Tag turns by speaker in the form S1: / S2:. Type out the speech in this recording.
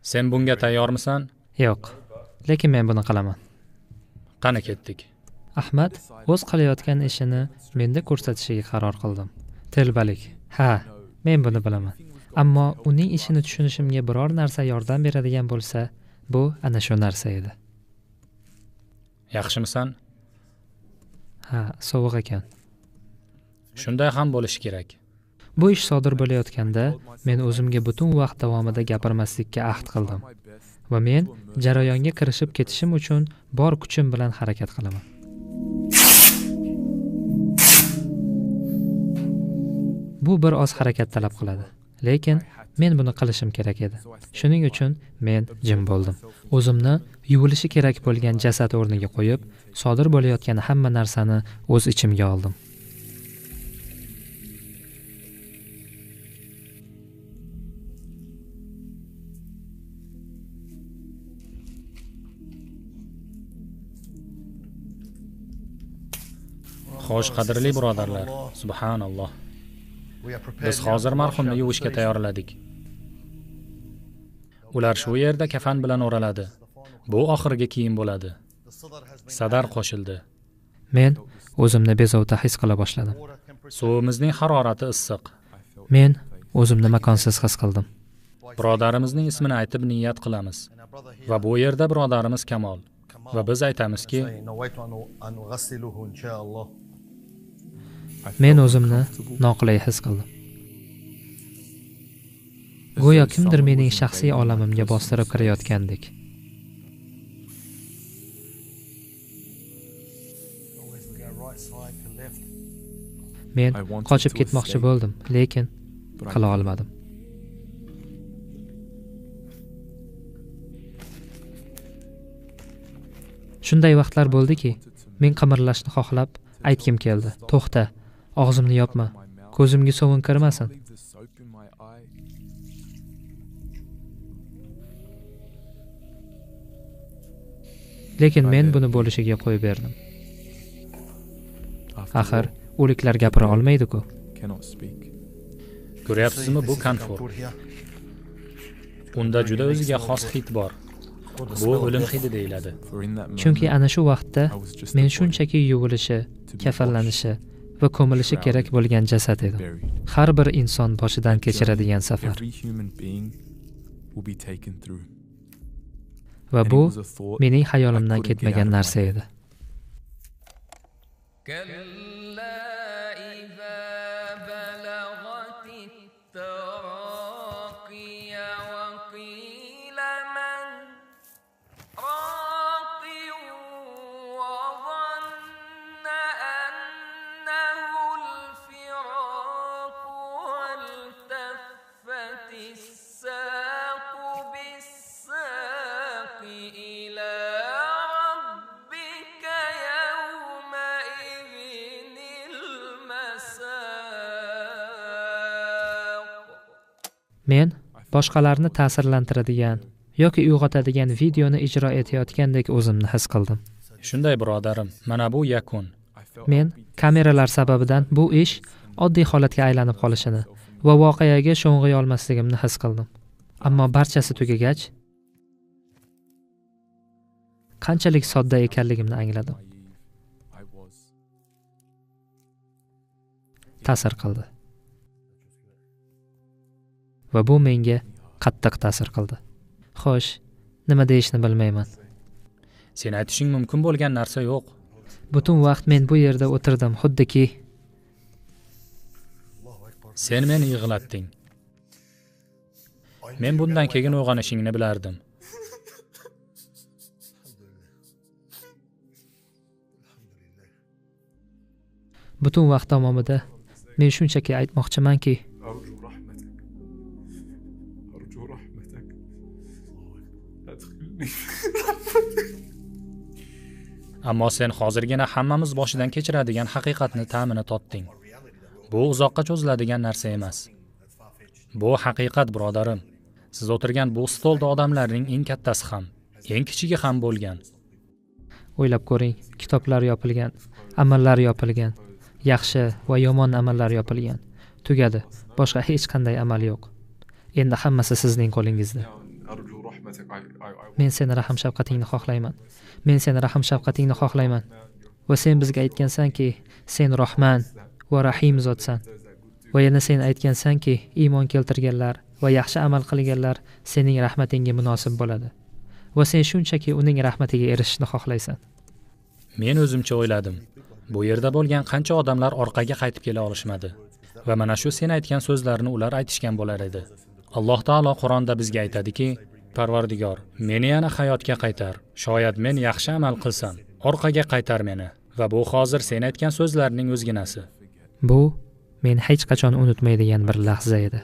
S1: Sen bunga tayyormisan?
S2: Yo'q, lekin men buni qilaman.
S1: Qani ketdik.
S2: Ahmad o'z qilayotgan ishini menda ko'rsatishiga qaror qildim. Telbalik. Ha, men buni bilaman. Ammo uning ishini tushunishimga biror narsa yordam beradigan bo'lsa, bu ana shu narsa edi.
S1: Yaxshimisan?
S2: Ha, sovuq ekan.
S1: Shunday ham bo'lishi kerak.
S2: Bu ish sodir bo'layotganda men o'zimga butun vaqt davomida gapirmaslikka ahd qildim va men jarayonga kirishib ketishim uchun bor kuchim bilan harakat qilaman. Bu bir oz harakat talab qiladi, lekin men buni qilishim kerak edi. Shuning uchun men jim bo'ldim. O'zimni yuvilishi kerak bo'lgan jasad o'rniga qo'yib, sodir bo'layotgan hamma narsani o'z ichimga oldim.
S1: Xo'sh, qadrli birodarlar, subhanalloh. Biz hozir marhumni yuvishga tayyorladik. Ular shu yerda kafan bilan o'raladi. Bu oxirgi kiyim bo'ladi. Sadar qo'shildi.
S2: Men o'zimni bezovta his qila boshladim.
S1: Suvimizning harorati issiq.
S2: Men o'zimni makonsiz his qildim.
S1: Birodarimizning ismini aytib niyat qilamiz. Va bu yerda birodarimiz Kamol. Va biz aytamizki,
S2: men o'zimni noqulay his qildim. Go'yo kimdir mening shaxsiy olamimga bostirib kirayotgandek. Men qochib ketmoqchi bo'ldim, lekin qila olmadim. Shunday vaqtlar bo'ldiki, men qimirlashni xohlab aytgim keldi. To'xta, og'zimni yopma, ko'zimga sovun kirmasin. Lekin men buni bo'lishiga qo'yib berdim. Axir, o'liklar gapira olmaydi-ku.
S1: Ko'ryapsizmi, bu konfor. Unda juda o'ziga xos hid bor. Bu o'lim hidi deyiladi.
S2: Chunki ana shu vaqtda men shunchaki yuvilishi, kafanlanishi va ko'milishi kerak bo'lgan jasad edim. Har bir inson boshidan kechiradigan safar. Va bu mening hayolimdan ketmagan narsa edi. Men boshqalarni ta'sirlantiradigan yoki uyg'otadigan videoni ijro etayotgandek o'zimni his qildim.
S1: Shunday birodarim, mana bu yakun.
S2: Men kameralar sababidan bu ish oddiy holatga aylanib qolishini va voqeaga sho'ng'iy olmasligimni his qildim. Ammo barchasi tugagach, qanchalik sodda ekanligimni angladim. Ta'sir qildi. Va bu menga qattiq ta'sir qildi. Xo'sh, nima deyishni bilmayman.
S1: Sen aytishing mumkin bo'lgan narsa yo'q.
S2: Butun vaqt men bu yerda o'tirdim, xuddiki
S1: sen meni yig'latding. Men bundan keyin uyg'onishingni bilardim.
S2: Butun vaqt davomida men shunchaki aytmoqchimanki,
S1: ammo sen hozirgina hammamiz boshidan kechiradigan haqiqatni ta'mini totding. Bu uzoqqa cho'ziladigan narsa emas. Bu haqiqat, birodarim. Siz o'tirgan bu stolda odamlarning eng kattasi ham, eng kichigi ham bo'lgan.
S2: O'ylab ko'ring, kitoblar yopilgan, amallar yopilgan, yaxshi va yomon amallar yopilgan. Tugadi. Boshqa hech qanday amal yo'q. Endi hammasi sizning qo'lingizda. Men seni rahm shafqatingni xohlayman. Men seni rahm shafqatingni xohlayman. Va sen bizga aytgansanki, sen Rahman va Rahim zotsan. Va yana sen aytgansanki, iymon keltirganlar va yaxshi amal qilganlar sening rahmatingga munosib bo'ladi. Va sen shunchaki uning rahmatiga erishishni xohlaysan.
S1: Men o'zimcha o'yladim. Bu yerda bo'lgan qancha odamlar orqaga qaytib kela olishmadi. Va mana shu sen aytgan so'zlarni ular aytishgan bo'lar edi. Alloh taolo Qur'onda bizga aytadiki, Parvardigor, meni yana hayotga qaytar. Shoyat men yaxshi amal qilsam, orqaga qaytar meni. Va bu hozir sen aytgan so'zlarning o'zginasi.
S2: Bu men hech qachon unutmaydigan bir lahza edi.